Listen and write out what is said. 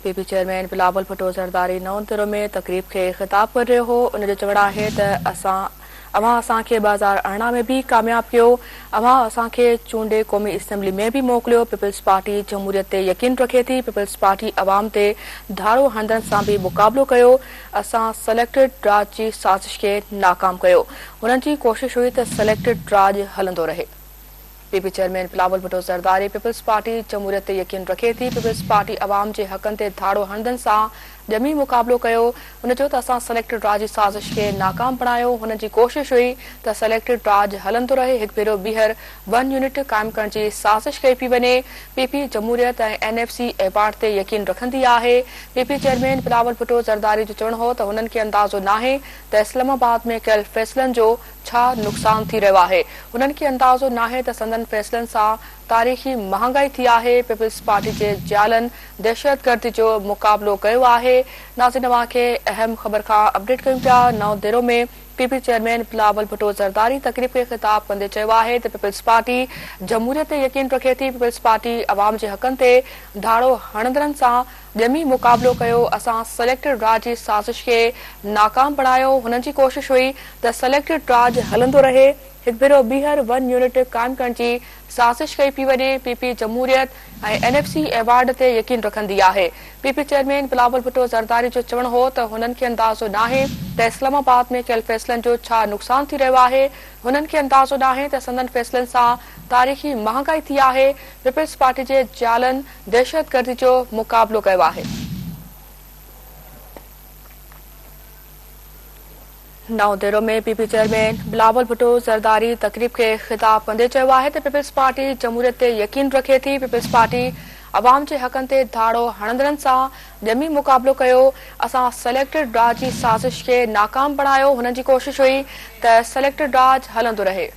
P P chairman Bilawal Bhutto Zardari نئون ديرو ۾ تقريب کي خطاب ڪري رهيو هو. ان جو چوڻ آهي ته اسان اوهان اسان کي 2018 ۾ به ڪامياب ڪيو، اوهان اسان کي چونڊي قومي اسيمبلي ۾ به موڪليو، پيپلز پارٽي جمهوريت تي يقين رکي ٿي، پيپلز پارٽي عوام تي ڌاڙو هڻندڙن سان به مقابلو ڪيو، اسان سليڪٽڊ راڄ جي سازش کي ناڪام ڪيو، هنن جي ڪوشش هئي ته سليڪٽڊ راڄ هلندو رهي. P P chairman Bilawal Bhutto Zardari peoples party جمهوريت تي يقين رکي ٿي، پيپلز پارٽي عوام جي حقن تي ڌاڙو هڻندڙن سان ڄمي مقابلو ڪيو، هن چيو ته اسان سليڪٽڊ راڄ جي سازش کي ناڪام بڻايو، هنن جي ڪوشش هئي ته سليڪٽڊ راڄ هلندو رهي، هڪ ڀيرو ٻيهر ون يونٽ قائم ڪرڻ جي سازش ڪئي پئي وڃي، پي پي جمهوريت ۽ اين ايف سي ايوارڊ تي يقين رکندي آهي، P P chairman Bilawal Bhutto Zardari جو چوڻ هو ته هنن کي اندازو ناهي ته اسلام آباد ۾ ڪيل فيصلن جو ڇا نقصان ٿي رهيو آهي؟ هنن کي اندازو ناهي ته سندن فيصلن سان تاريخي مهانگائي ٿي آهي، پيپلز پارٽي جي جيالن دهشتگردي جو مقابلو ڪيو آهي. ناظرين اوهان کي اهم خبر کان اپڊيٽ ڪيون پيا، نئون ديرو ۾ P P chairman Bilawal Bhutto Zardari تقريب کي خطاب ڪندي چيو آهي ته پيپلز پارٽي جمهوريت تي يقين رکي ٿي، پيپلز پارٽي عوام جي حقن تي ڌاڙو هڻندڙن سان ڄمي مقابلو ڪيو، اسان سليڪٽڊ راڄ جي سازش کي ناڪام بڻايو، هنن جي ڪوشش هئي ته سليڪٽڊ راڄ هلندو رهي، هڪ ڀيرو ٻيهر ون يونٽ قائم ڪرڻ جي سازش ڪئي پئي وڃي، پي پي جمهوريت ۽ اين ايف سي ايوارڊ تي يقين رکندي آهي. P P chairman Bilawal Bhutto Zardari جو چوڻ هو ته هنن کي اندازو ناهي ته اسلام آباد ۾ ڪيل فيصلن جو ڇا نقصان ٿي رهيو آهي، هنن کي اندازو ناهي ته سندن فيصلن سان تاريخي مهانگائي ٿي آهي، پيپلز پارٽي جي جيالن دهشتگردي جو مقابلو ڪيو آهي. نئون ديرو ۾ P P chairman Bilawal Bhutto Zardari تقريب کي خطاب ڪندي چيو آهي ته پيپلز پارٽي جمهوريت تي يقين رکي ٿي، پيپلز پارٽي عوام جي حقن تي ڌاڙو هڻندڙن سان ڄمي مقابلو ڪيو، اسان سليڪٽڊ راڄ جي سازش کي ناڪام بڻايو، هنن جي ڪوشش هئي ته سليڪٽڊ راڄ هلندو رهي.